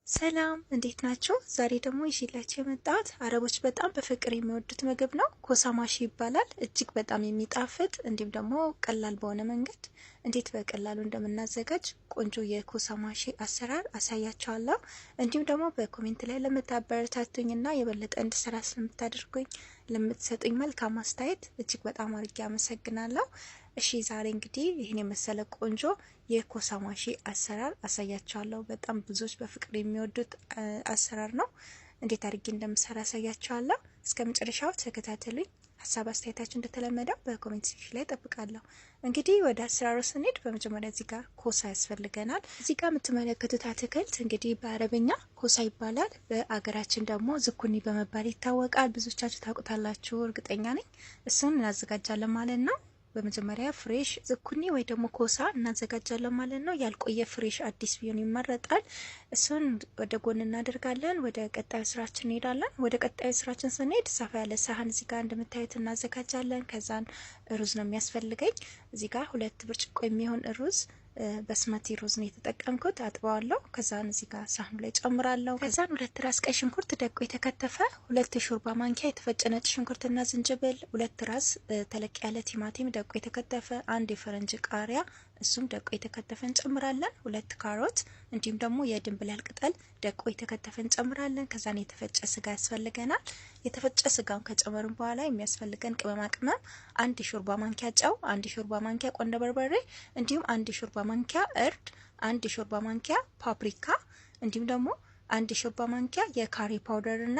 ሰላም እንዴት ናችሁ? ዛሬ ደግሞ ይዤላችሁ የመጣሁት አረቦች በጣም በፍቅር የሚወዱት ምግብ ነው። كوسا محشي ይባላል። እጅግ በጣም የሚጣፍጥ እንዲሁም ደግሞ ቀላል በሆነ መንገድ እንዴት በቀላሉ እንደምናዘጋጅ ቆንጆ የ كوسا محشي አሰራር አሳያችኋለሁ። እንዲሁም ደግሞ በ comment ላይ ለምታበረታቱኝና የበለጠ እንድሰራ ስለምታደርጉኝ ለምትሰጡኝ መልካም አስተያየት እጅግ በጣም አድርጌ አመሰግናለሁ። እሺ ዛሬ እንግዲህ ይህን የመሰለ ቆንጆ የ كوسا محشي አሰራር አሳያችኋለሁ። በጣም ብዙዎች በፍቅር የሚወዱት አሰራር ነው። እንዴት አድርጌ እንደምሰራ አሳያችኋለሁ። እስከ መጨረሻው ተከታተሉኝ። ሀሳብ አስተያየታችሁ እንደተለመደው በ comment section ላይ ጠብቃለሁ። እንግዲህ ወደ አሰራሩ ስንሄድ በመጀመሪያ እዚህ ጋር كوسا ያስፈልገናል። እዚህ ጋር የምትመለከቱት አትክልት እንግዲህ በአረብኛ كوسا ይባላል። በአገራችን ደግሞ ዝኩኒ በመባል ይታወቃል። ብዙዎቻችሁ ታውቁታላችሁ እርግጠኛ ነኝ። እሱን እናዘጋጃለን ማለት ነው። በመጀመሪያ fresh ዝኩኒ ወይ ደግሞ كوسا እናዘጋጃለን ማለት ነው። ያልቆየ fresh አዲስ ቢሆን ይመረጣል። እሱን ወደ ጎን እናደርጋለን። ወደ ቀጣዩ ስራችን እንሄዳለን። ወደ ቀጣዩ ስራችን ስንሄድ ሰፋ ያለ ሳህን እዚህ ጋር እንደምታዩት እናዘጋጃለን። ከዛን ሩዝ ነው የሚያስፈልገኝ። እዚህ ጋር 2 ብርጭቆ የሚሆን ሩዝ basmati ሩዝ ነው የተጠቀምኩት። አጥበዋለሁ። ከዛን እዚህ ጋር ሳህኑ ላይ ጨምራለሁ። ከዛን 2 ራስ ቀይ ሽንኩርት ደቆ የተከተፈ፣ 2 የሾርባ ማንኪያ የተፈጨ ነጭ ሽንኩርትና ዝንጅብል፣ 2 ራስ ተለቅ ያለ ቲማቲም ደቆ የተከተፈ፣ 1 የፈረንጅ ቃሪያ እሱም ደቆ የተከተፈ እንጨምራለን። 2 ካሮት እንዲሁም ደግሞ የድንብላል ቅጠል ደቆ የተከተፈ እንጨምራለን። ከዛን የተፈጨ ስጋ ያስፈልገናል። የተፈጨ ስጋውን ከጨመርን በኋላ የሚያስፈልገን ቅመማ ቅመም 1 የሾርባ ማንኪያ ጨው፣ 1 የሾርባ ማንኪያ ቆንዶ በርበሬ እንዲሁም 1 የሾርባ ማንኪያ እርድ፣ 1 የሾርባ ማንኪያ ፓፕሪካ እንዲሁም ደግሞ 1 የሾርባ ማንኪያ የ curry powder እና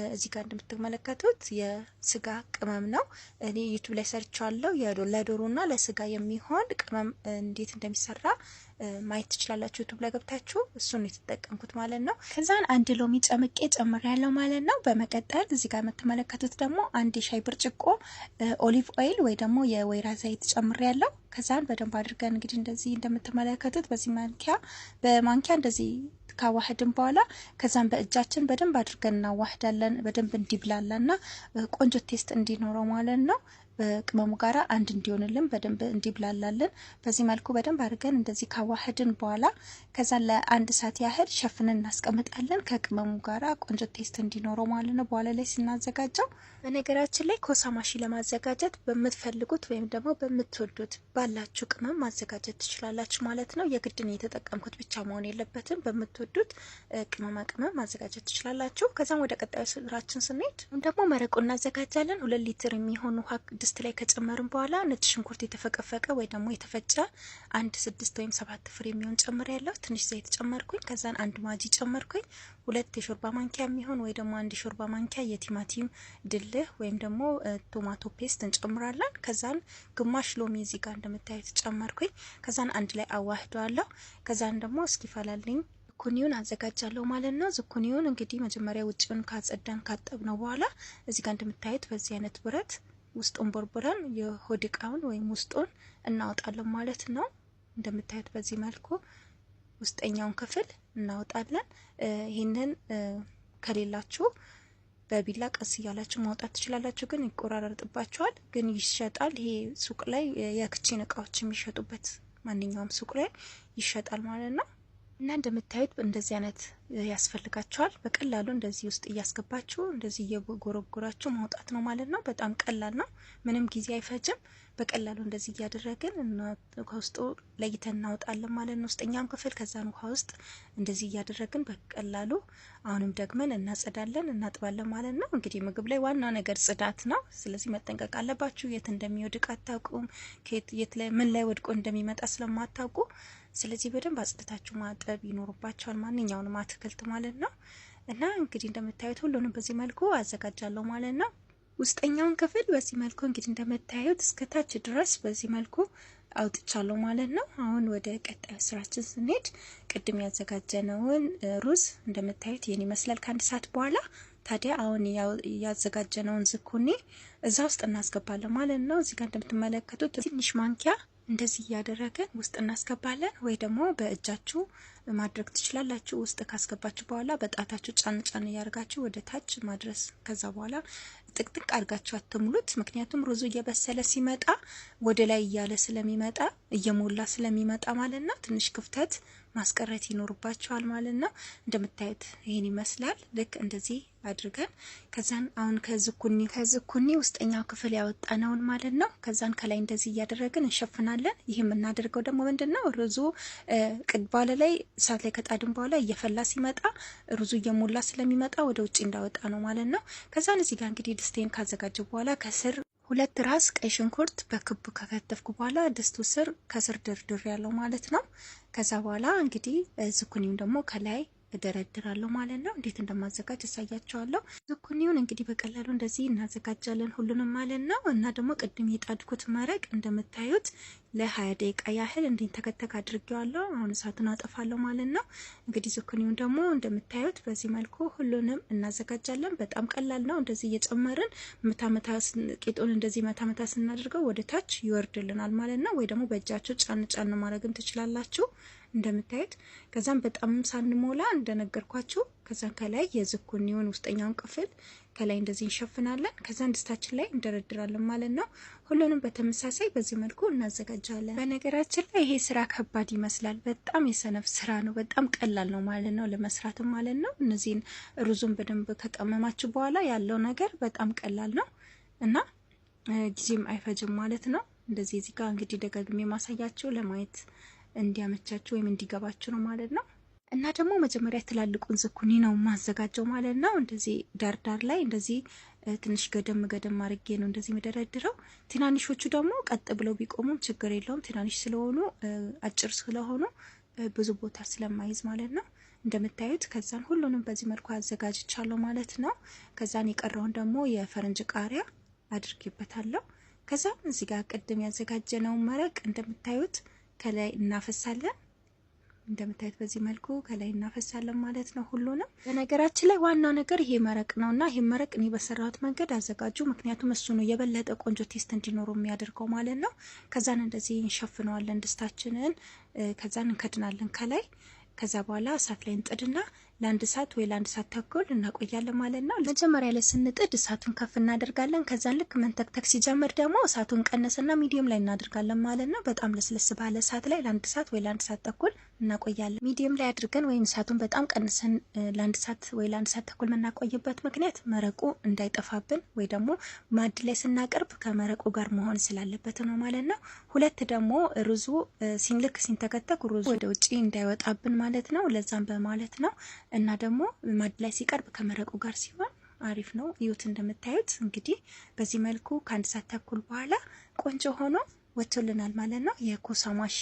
እዚህ ጋር እንደምትመለከቱት የስጋ ቅመም ነው። እኔ ዩቲዩብ ላይ ሰርቻለሁ። ለዶሮና ለስጋ የሚሆን ቅመም እንዴት እንደሚሰራ ማየት ትችላላችሁ። ዩቲዩብ ላይ ገብታችሁ እሱን ነው የተጠቀምኩት ማለት ነው። ከዛን 1 ሎሚ ጨምቄ ጨምሬያለሁ ማለት ነው። በመቀጠል እዚህ ጋር የምትመለከቱት ደግሞ 1 የሻይ ብርጭቆ olive oil ወይ ደግሞ የወይራ ዘይት ጨምሬያለሁ። ከዛን በደንብ አድርገን እንግዲህ እንደዚህ እንደምትመለከቱት በዚህ ማንኪያ በማንኪያ እንደዚህ ካዋህድን በኋላ ከዛን በእጃችን በደንብ አድርገን እናዋህዳለን። በደንብ እንዲብላላና ቆንጆ taste እንዲኖረው ማለት ነው። በቅመሙ ጋራ አንድ እንዲሆንልን በደንብ እንዲብላላልን በዚህ መልኩ በደንብ አድርገን እንደዚህ ካዋህድን በኋላ ከዛ ለ1 ሰዓት ያህል ሸፍነን እናስቀምጣለን። ከቅመሙ ጋራ ቆንጆ taste እንዲኖረው ማለት ነው በኋላ ላይ ስናዘጋጀው። በነገራችን ላይ كوسا محشي ለማዘጋጀት በምትፈልጉት ወይም ደግሞ በምትወዱት ባላችሁ ቅመም ማዘጋጀት ትችላላችሁ ማለት ነው። የግድ ነው የተጠቀምኩት ብቻ መሆን የለበትም። በምትወዱት ቅመማ ቅመም ማዘጋጀት ትችላላችሁ። ከዛም ወደ ቀጣዩ ስራችን ስንሄድ ደግሞ መረቁ እናዘጋጃለን። 2 ሊትር የሚሆን ውሃ ድስት ላይ ከጨመርን በኋላ ነጭ ሽንኩርት የተፈቀፈቀ ወይ ደግሞ የተፈጨ 1 6 ወይም 7 ፍሬ የሚሆን ጨምሬያለሁ። ትንሽ ዘይት ጨመርኩኝ። ከዛን 1 ማጂ ጨመርኩኝ። 2 የሾርባ ማንኪያ የሚሆን ወይ ደግሞ 1 የሾርባ ማንኪያ የቲማቲም ድልህ ወይም ደግሞ tomato paste እንጨምራለን። ከዛን ግማሽ ሎሚ እዚህ ጋር እንደምታዩት ጨመርኩኝ። ከዛን አንድ ላይ አዋህደዋለሁ። ከዛን ደግሞ እስኪፈላልኝ ዝኩኒውን አዘጋጃለሁ ማለት ነው። ዝኩኒውን እንግዲህ መጀመሪያ ውጪውን ካጸዳን ካጠብነው በኋላ እዚህ ጋር እንደምታዩት በዚህ አይነት ብረት ውስጡን ቦርቡረን የሆድ እቃውን ወይም ውስጡን እናወጣለን ማለት ነው። እንደምታዩት በዚህ መልኩ ውስጠኛውን ክፍል እናወጣለን። ይህንን ከሌላችሁ በቢላ ቀስ እያላችሁ ማውጣት ትችላላችሁ፣ ግን ይቆራረጥባችኋል። ግን ይሸጣል። ይሄ ሱቅ ላይ የ kitchen እቃዎች የሚሸጡበት ማንኛውም ሱቅ ላይ ይሸጣል ማለት ነው። እና እንደምታዩት እንደዚህ አይነት ያስፈልጋችኋል። በቀላሉ እንደዚህ ውስጥ እያስገባችሁ እንደዚህ እየጎረጎራችሁ ማውጣት ነው ማለት ነው። በጣም ቀላል ነው። ምንም ጊዜ አይፈጅም። በቀላሉ እንደዚህ እያደረግን ከውስጡ ለይተን እናወጣለን ማለት ነው። ውስጠኛም ክፍል ከዛን ውሃ ውስጥ እንደዚህ እያደረግን በቀላሉ አሁንም ደግመን እናጸዳለን፣ እናጥባለን ማለት ነው። እንግዲህ ምግብ ላይ ዋና ነገር ጽዳት ነው። ስለዚህ መጠንቀቅ አለባችሁ። የት እንደሚወድቅ አታውቁም። የት ላይ ምን ላይ ወድቆ እንደሚመጣ ስለማታውቁ ስለዚህ በደንብ አጽድታችሁ ማጠብ ይኖርባችኋል፣ ማንኛውንም አትክልት ማለት ነው። እና እንግዲህ እንደምታዩት ሁሉንም በዚህ መልኩ አዘጋጃለሁ ማለት ነው። ውስጠኛውን ክፍል በዚህ መልኩ እንግዲህ እንደምታዩት እስከ ታች ድረስ በዚህ መልኩ አውጥቻለሁ ማለት ነው። አሁን ወደ ቀጣዩ ስራችን ስንሄድ ቅድም ያዘጋጀነውን ሩዝ እንደምታዩት ይህን ይመስላል ከ1 ሰዓት በኋላ። ታዲያ አሁን ያዘጋጀነውን ዝኩኒ እዛ ውስጥ እናስገባለን ማለት ነው። እዚህ ጋር እንደምትመለከቱት ትንሽ ማንኪያ እንደዚህ እያደረግን ውስጥ እናስገባለን፣ ወይ ደግሞ በእጃችሁ ማድረግ ትችላላችሁ። ውስጥ ካስገባችሁ በኋላ በጣታችሁ ጫን ጫን እያደረጋችሁ ወደ ታች ማድረስ። ከዛ በኋላ ጥቅጥቅ አድርጋችሁ አትሙሉት። ምክንያቱም ሩዙ እየበሰለ ሲመጣ ወደ ላይ እያለ ስለሚመጣ እየሞላ ስለሚመጣ ማለት ነው። ትንሽ ክፍተት ማስቀረት ይኖርባችኋል ማለት ነው። እንደምታዩት ይሄን ይመስላል። ልክ እንደዚህ አድርገን ከዛን አሁን ከዝኩኒ ውስጠኛው ክፍል ያወጣነውን ማለት ነው። ከዛን ከላይ እንደዚህ እያደረግን እንሸፍናለን። ይህ የምናደርገው ደግሞ ምንድነው ሩዙ ቅድባለ ላይ እሳት ላይ ከጣድን በኋላ እየፈላ ሲመጣ ሩዙ እየሞላ ስለሚመጣ ወደ ውጭ እንዳወጣ ነው ማለት ነው። ከዛን እዚህ ጋር እንግዲህ ድስቴን ካዘጋጀው በኋላ ከስር 2 ራስ ቀይ ሽንኩርት በክቡ ከከተፍኩ በኋላ ድስቱ ስር ከስር ድርድር ያለው ማለት ነው። ከዛ በኋላ እንግዲህ ዝኩኒውን ደግሞ ከላይ እደረድራለሁ ማለት ነው። እንዴት እንደማዘጋጅ አሳያችኋለሁ። ዝኩኒውን እንግዲህ በቀላሉ እንደዚህ እናዘጋጃለን ሁሉንም ማለት ነው። እና ደግሞ ቅድም የጣድኩት መረቅ እንደምታዩት ለ20 ደቂቃ ያህል እንዲንተከተክ አድርጌዋለሁ። አሁን እሳቱን አጠፋለሁ ማለት ነው። እንግዲህ ዝኩኒውን ደግሞ እንደምታዩት በዚህ መልኩ ሁሉንም እናዘጋጃለን። በጣም ቀላል ነው። እንደዚህ እየጨመርን መታመታ ቂጡን እንደዚህ መታመታ ስናደርገው ወደ ታች ይወርድልናል ማለት ነው። ወይ ደግሞ በእጃችሁ ጫን ጫን ማድረግም ትችላላችሁ እንደምታዩት። ከዛም በጣም ሳንሞላ እንደነገርኳችሁ ከዛን ከላይ የዝኩኒውን ውስጠኛውን ክፍል ከላይ እንደዚህ እንሸፍናለን። ከዛን ድስታችን ላይ እንደረድራለን ማለት ነው። ሁሉንም በተመሳሳይ በዚህ መልኩ እናዘጋጃለን። በነገራችን ላይ ይሄ ስራ ከባድ ይመስላል። በጣም የሰነፍ ስራ ነው። በጣም ቀላል ነው ማለት ነው ለመስራትም ማለት ነው። እነዚህን ሩዙን በደንብ ከቀመማችሁ በኋላ ያለው ነገር በጣም ቀላል ነው እና ጊዜም አይፈጅም ማለት ነው። እንደዚህ እዚህ ጋር እንግዲህ ደጋግሜ ማሳያችሁ ለማየት እንዲያመቻችሁ ወይም እንዲገባችሁ ነው ማለት ነው። እና ደግሞ መጀመሪያ ትላልቁን ዝኩኒ ነው ማዘጋጀው ማለት ነው። እንደዚህ ዳርዳር ላይ እንደዚህ ትንሽ ገደም ገደም አድርጌ ነው እንደዚህ መደረድረው። ትናንሾቹ ደግሞ ቀጥ ብለው ቢቆሙም ችግር የለውም። ትናንሽ ስለሆኑ አጭር ስለሆኑ ብዙ ቦታ ስለማይዝ ማለት ነው። እንደምታዩት ከዛን ሁሉንም በዚህ መልኩ አዘጋጅቻለሁ ማለት ነው። ከዛን የቀረውን ደግሞ የፈረንጅ ቃሪያ አድርጌበታለሁ። ከዛን እዚህ ጋር ቅድም ያዘጋጀነው መረቅ እንደምታዩት ከላይ እናፈሳለን። እንደምታዩት በዚህ መልኩ ከላይ እናፈሳለን ማለት ነው ሁሉንም። በነገራችን ላይ ዋናው ነገር ይሄ መረቅ ነውና ይሄ መረቅ እኔ በሰራሁት መንገድ አዘጋጁ። ምክንያቱም እሱ ነው የበለጠ ቆንጆ taste እንዲኖረው የሚያደርገው ማለት ነው። ከዛን እንደዚህ እንሸፍነዋለን ድስታችንን። ከዛን እንከድናለን ከላይ። ከዛ በኋላ እሳት ላይ እንጥድና ለአንድ ሰዓት ወይ ለአንድ ሰዓት ተኩል እናቆያለን ማለት ነው። መጀመሪያ ላይ ስንጥድ እሳቱን ከፍ እናደርጋለን። ከዛን ልክ መንተክተክ ሲጀምር ደግሞ እሳቱን ቀነስና medium ላይ እናደርጋለን ማለት ነው። በጣም ለስለስ ባለ እሳት ላይ ለአንድ ሰዓት ወይ ለአንድ ሰዓት ተኩል እናቆያለን። medium ላይ አድርገን ወይም እሳቱን በጣም ቀንሰን ለአንድ ሰዓት ወይ ለአንድ ሰዓት ተኩል የምናቆይበት ምክንያት መረቁ እንዳይጠፋብን ወይ ደግሞ ማድ ላይ ስናቀርብ ከመረቁ ጋር መሆን ስላለበት ነው ማለት ነው። ሁለት ደግሞ ሩዙ ሲንልክ ሲንተከተክ ሩዙ ወደ ውጪ እንዳይወጣብን ማለት ነው። ለዛም በማለት ነው። እና ደግሞ ማድ ላይ ሲቀርብ ከመረቁ ጋር ሲሆን አሪፍ ነው። እዩት እንደምታዩት እንግዲህ በዚህ መልኩ ከአንድ ሰዓት ተኩል በኋላ ቆንጆ ሆኖ ወጥቶልናል ማለት ነው። የኮሳ ማሺ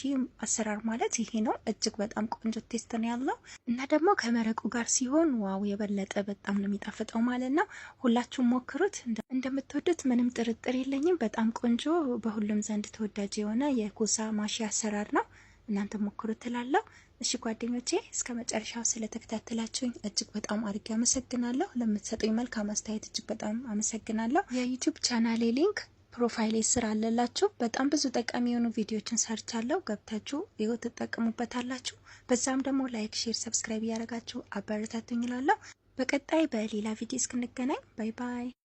አሰራር ማለት ይሄ ነው። እጅግ በጣም ቆንጆ taste ነው ያለው እና ደግሞ ከመረቁ ጋር ሲሆን wow የበለጠ በጣም ነው የሚጣፍጠው ማለት ነው። ሁላችሁም ሞክሩት፣ እንደምትወዱት ምንም ጥርጥር የለኝም። በጣም ቆንጆ በሁሉም ዘንድ ተወዳጅ የሆነ የኮሳ ማሺ አሰራር ነው። እናንተ ሞክሩት እላለሁ። እሺ ጓደኞቼ እስከ መጨረሻው ስለተከታተላችሁኝ እጅግ በጣም አድርጌ አመሰግናለሁ። ለምትሰጡኝ መልካም አስተያየት እጅግ በጣም አመሰግናለሁ። የዩቲዩብ ቻናሌ link profile ኤ ስር አለላችሁ። በጣም ብዙ ጠቃሚ የሆኑ ቪዲዮችን ሰርቻለሁ። ገብታችሁ ይኸው ትጠቀሙበታላችሁ። በዛም ደግሞ like፣ share፣ subscribe እያደረጋችሁ አበረታቱኝ እላለሁ። በቀጣይ በሌላ ቪዲዮ እስክንገናኝ bye bye።